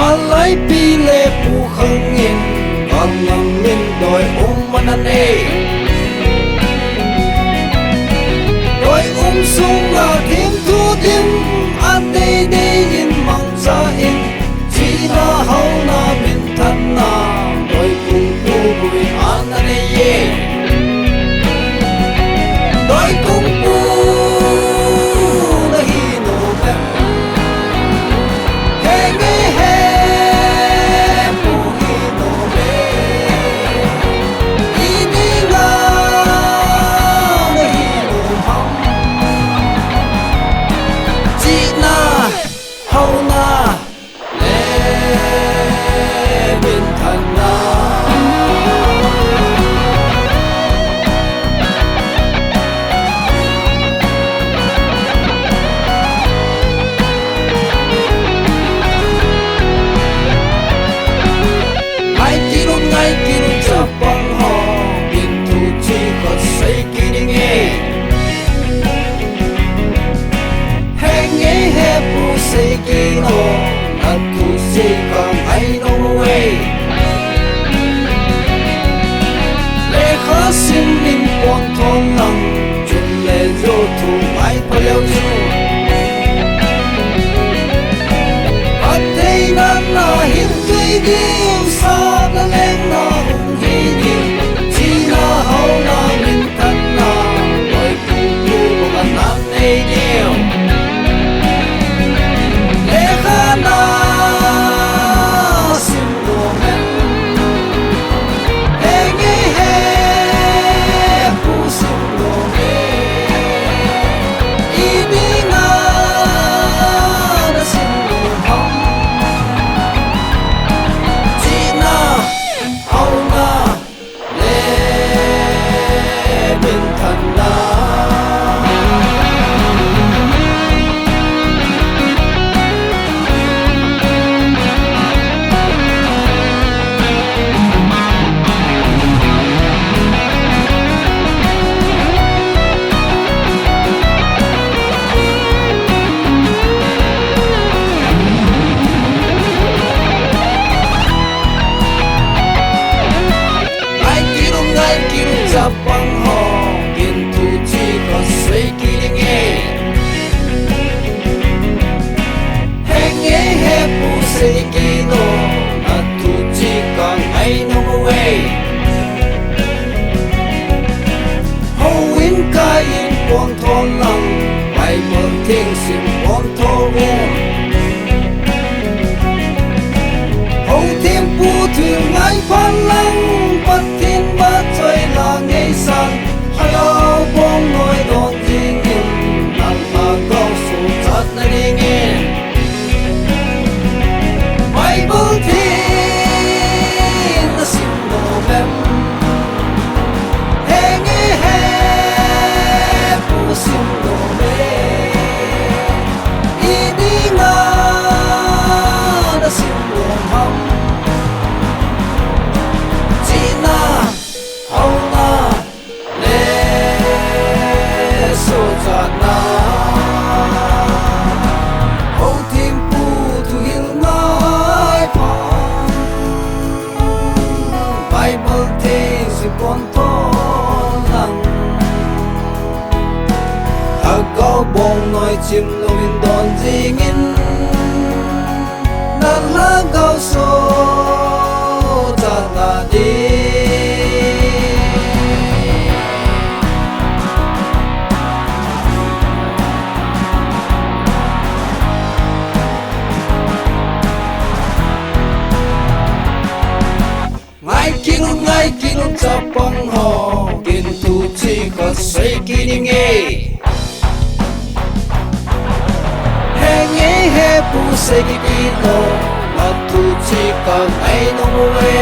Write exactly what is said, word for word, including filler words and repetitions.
Alaipi le pu khang in, kang nang min doi um man anei. Doi um sunga thim thu dim, adei dei in mangcha in, chihna hauna minthanna, doi kung pu bui an anei ye. Doi kung pu nahi nom em? He nge he pu hi nom e. Idinga nahi nom ham? Chihna, hauna, le minthanna. Ngai kit un, ngai kit un chapang ho, kin thu chi khat sei kit inge. He nge he pu sei kit o, na thu sei ka ngai nom uve. Lekha sim in pon thon lang, chun le jo thu ngai pha leu chu. Atheina na hin tui ding, sat na leng na hung hi ding, chihna hauna minthanna, doi kung pu banga na nei diu. Lekha na sim nom em? He nge he pu sim nom e. Idinga na sim nom ham? Chihna, hauna, le minthanna. Ngai kit un, ngai kit un chapang ho, kin thu chi khat sei kit inge. He nge he pu sei kit o, na thu chi ka ngai nom uve. Houin kai in pon thon lang, Bible theng sim pon thon un. Hou thempu thu ngai phan lang, Pathen vahchoi la ngei san, Lhagao bong noi don ding in, na lhagao sochat na ding in. Bible theng na sim nom em? He nge he pu sim nom e. Idinga na sim nom ham? Chihna, hauna, le sochatna. Hou thempu thuhil ngai phan, Bible theng sim pon thon lang. Lhagao bong noi chim nom in don ding in, na lhagao sochat na ding. Ngai kit un, ngai kit un chapang ho, kin thu chi khat sei kit inge. He nge he pu sei kit o, na thu chi ka ngai nom uve.